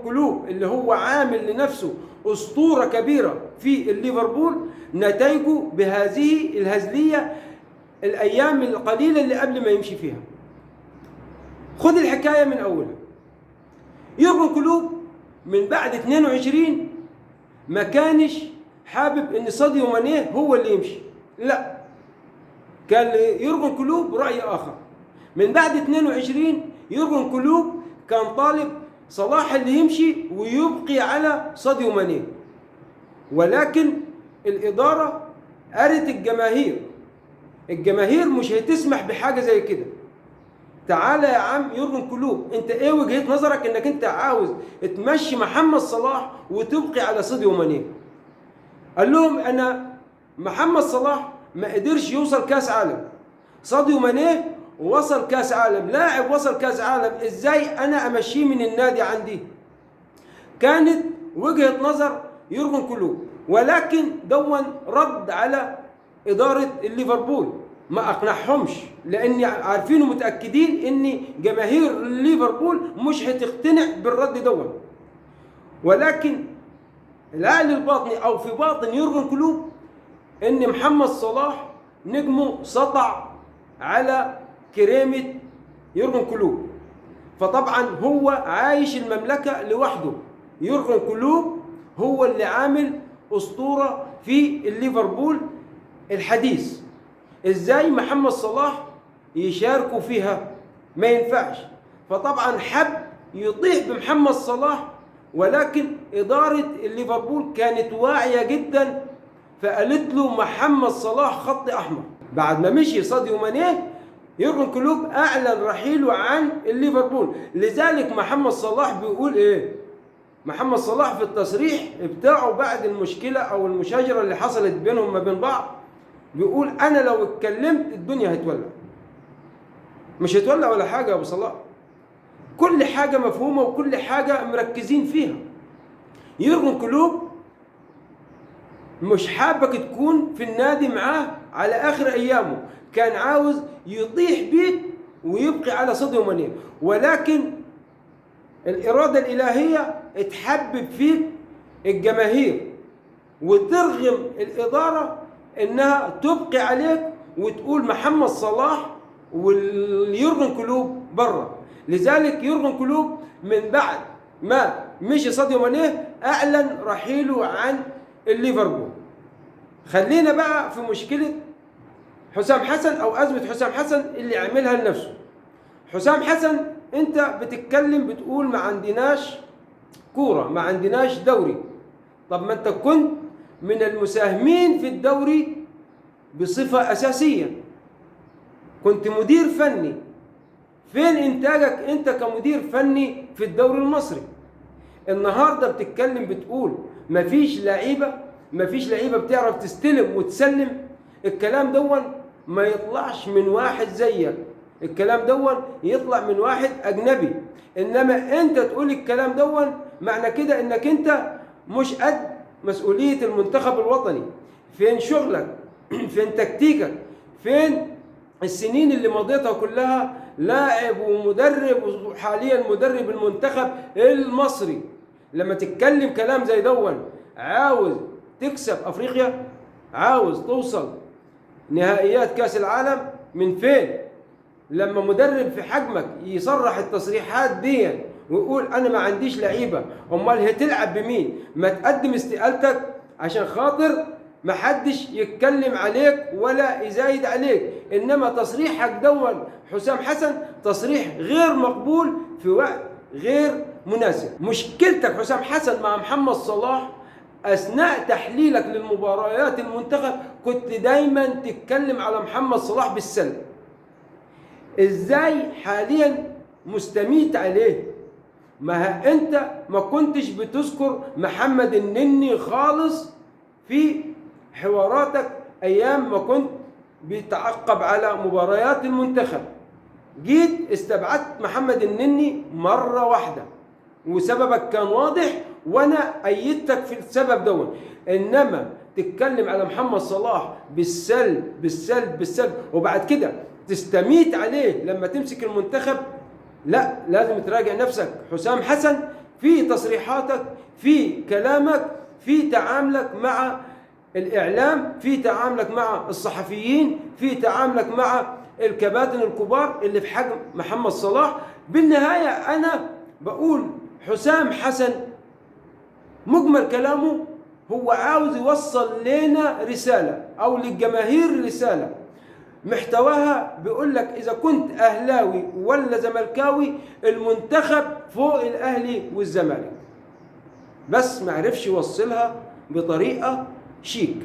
كلوب اللي هو عامل لنفسه أسطورة كبيرة في الليفربول نتائجه بهذه الهزلية الأيام القليلة اللي قبل ما يمشي فيها. خد الحكاية من أولها. يورجن كلوب من بعد 22 ما كانش حابب ان ساديو ماني هو اللي يمشي، لا، كان يورجن كلوب رأي آخر. من بعد 22 يورجن كلوب كان طالب صلاح اللي يمشي ويبقي على ساديو ماني، ولكن الإدارة قالت الجماهير، الجماهير مش هتسمح بحاجة زي كده. تعالى يا عم يورجن كلوب، انت ايه وجهة نظرك انك انت عاوز تمشي محمد صلاح وتبقي على ساديو ماني؟ قال لهم انا محمد صلاح ما قدرش يوصل كاس عالم، ساديو ماني وصل كاس عالم، لاعب وصل كاس عالم، ازاي انا امشيه من النادي عندي؟ كانت وجهة نظر يورجن كلوب، ولكن دون رد على إدارة الليفربول، ما اقنعهمش، لان عارفين ومتاكدين ان جماهير ليفربول مش هتقتنع بالرد دون. ولكن العقل الباطني او في باطن يورجن كلوب ان محمد صلاح نجمه سطع على كريمة يورجن كلوب، فطبعا هو عايش المملكة لوحده. يورجن كلوب هو اللي عامل أسطورة في الليفربول الحديث، ازاي محمد صلاح يشاركوا فيها؟ ما ينفعش. فطبعا حب يطيح بمحمد صلاح، ولكن إدارة الليفربول كانت واعية جدا، فقالت له محمد صلاح خط أحمر. بعد ما مشي ساديو ماني، يورجن كلوب أعلن رحيله عن الليفربول. لذلك محمد صلاح بيقول إيه؟ محمد صلاح في التصريح بتاعه بعد المشكلة أو المشاجرة اللي حصلت بينهم ما بين بعض، بيقول أنا لو اتكلمت الدنيا هتولع. مش هتولع ولا حاجة يا أبو صلاح، كل حاجة مفهومة وكل حاجة مركزين فيها. يورجن كلوب مش حابك تكون في النادي معاه على آخر أيامه، كان عاوز يطيح بيك ويبقي على ساديو ماني، ولكن الإرادة الإلهية تحبب فيك الجماهير وترغم الإدارة إنها تبقي عليك وتقول محمد صلاح واليورجن كلوب بره. لذلك يورجن كلوب من بعد ما مشي ساديو ماني أعلن رحيله عن الليفربول. خلينا بقى في مشكلة حسام حسن أو أزمة حسام حسن اللي عملها لنفسه. حسام حسن أنت بتتكلم بتقول ما عندناش كورة، ما عندناش دوري. طب ما أنت كنت من المساهمين في الدوري بصفة أساسية، كنت مدير فني، فين إنتاجك أنت كمدير فني في الدوري المصري؟ النهاردة بتتكلم بتقول مفيش لعيبة، مفيش لعيبة بتعرف تستلم وتسلم. الكلام دون ما يطلعش من واحد زيك، الكلام دون يطلع من واحد أجنبي، إنما أنت تقول الكلام دون معنى كده إنك أنت مش قد مسؤولية المنتخب الوطني. فين شغلك؟ فين تكتيكك؟ فين السنين اللي مضيتها كلها لاعب ومدرب وحاليا مدرب المنتخب المصري؟ لما تتكلم كلام زي دون، عاوز تكسب أفريقيا، عاوز توصل نهائيات كأس العالم، من فين؟ لما مدرب في حجمك يصرح التصريحات دي ويقول أنا ما عنديش لعيبة، أمال هتلعب بمين؟ ما تقدم استقالتك عشان خاطر ما حدش يتكلم عليك ولا يزايد عليك. إنما تصريحك دون حسام حسن تصريح غير مقبول في وقت غير مناسب. مشكلتك حسام حسن مع محمد صلاح أثناء تحليلك للمباريات المنتخب كنت دايما تتكلم على محمد صلاح بالسلب. إزاي حاليا مستميت عليه؟ ما أنت ما كنتش بتذكر محمد النني خالص في حواراتك أيام ما كنت بتعقب على مباريات المنتخب. جيت استبعدت محمد النني مرة واحدة وسببك كان واضح وأنا أيدتك في السبب دون. إنما تتكلم على محمد صلاح بالسلب بالسلب بالسلب وبعد كده تستميت عليه لما تمسك المنتخب، لا، لازم تراجع نفسك. حسام حسن في تصريحاتك، في كلامك، في تعاملك مع الإعلام، في تعاملك مع الصحفيين، في تعاملك مع الكباتن الكبار اللي في حجم محمد صلاح. بالنهاية أنا بقول حسام حسن مجمل كلامه هو عاوز يوصل لنا رسالة أو للجماهير رسالة محتواها بيقول لك إذا كنت أهلاوي ولا زملكاوي المنتخب فوق الأهلي والزمالك، بس معرفش يوصلها بطريقة شيك.